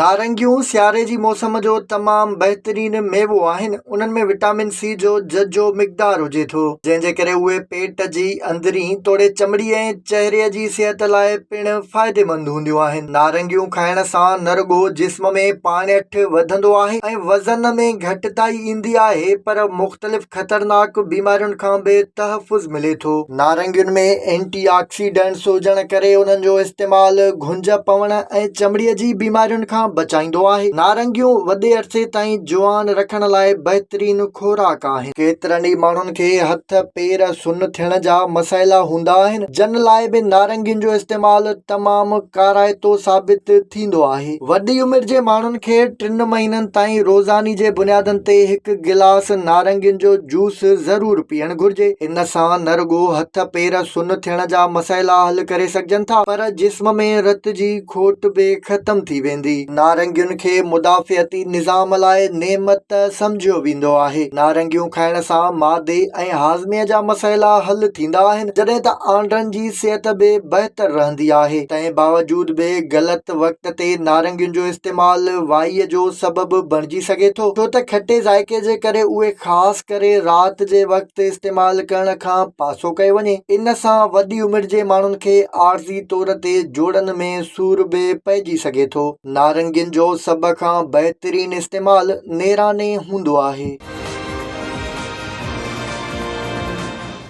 نارنگيون سياري جي موسم جو تمام بهترين ميوو آهن، انهن ۾ وٽامن سي جو ججهو مقدار هجي ٿو، جنهن جي ڪري اهي پيٽ جي اندرين توڙي چمڙي ۽ چهري جي صحت لاء پڻ فائديمند هونديون آهن. نارنگيون کائڻ سان نه رڳو جسم ۾ پاڻيٺ وڌندو آهي ۽ وزن ۾ گهٽتائي ايندي آهي پر مختلف خطرناڪ بيمارين کان به تحفظ ملي ٿو. نارنگين ۾ اينٽي آڪسيڊنٽس هجڻ ڪري انهن جو استعمال گهنج پوڻ ۽ چمڙي جي بيمارين کان بچائيندو آهي. نارنگيون وڏي عرصي تائين جوان رکڻ لاء بهترين خوراڪ آهن. ڪيترن ئي ماڻهن کي هٿ پير سن ٿيڻ جا مسئلا هوندا آهن جن لاء به نارنگين جو استعمال تمام ڪارائتو ثابت ٿيندو آهي. وڏي عمر جي ماڻهن کي ٽن مهينن تائين روزاني جي بنيادن تي هڪ گلاس نارنگين جو جوس ضرور پيئڻ گهرجي. ان سان نه رڳو هٿ پير سن ٿيڻ جا مسئلا حل ڪري سگهجن ٿا پر جسم ۾ رت جي کوٽ به ختم ٿي ويندي. نارنگين کي مدافعتي نظام لاء نعمت سمجهيو ويندو آهي. نارنگيون کائڻ سان معدي ۽ هاضمي جا مسئلا حل ٿيندا آهن جڏهن ته آنڊن جي صحت به بهتر رهندي آهي، تنهن باوجود به غلط وقت تي نارنگين جو استعمال وائيء جو سبب بڻجي سگهي ٿو، ڇو ته کٽي ذائقي جي ڪري اهي خاص ڪري رات جي وقت استعمال ڪرڻ کان پاسو ڪيو وڃي. ان سان وڏي عمر جي ماڻهن کي عارضي طور تي جوڙن ۾ سور به پئجي سگهي ٿو. نارنگين جو سڀ کان بهترين استعمال نيراني هوندو آهي.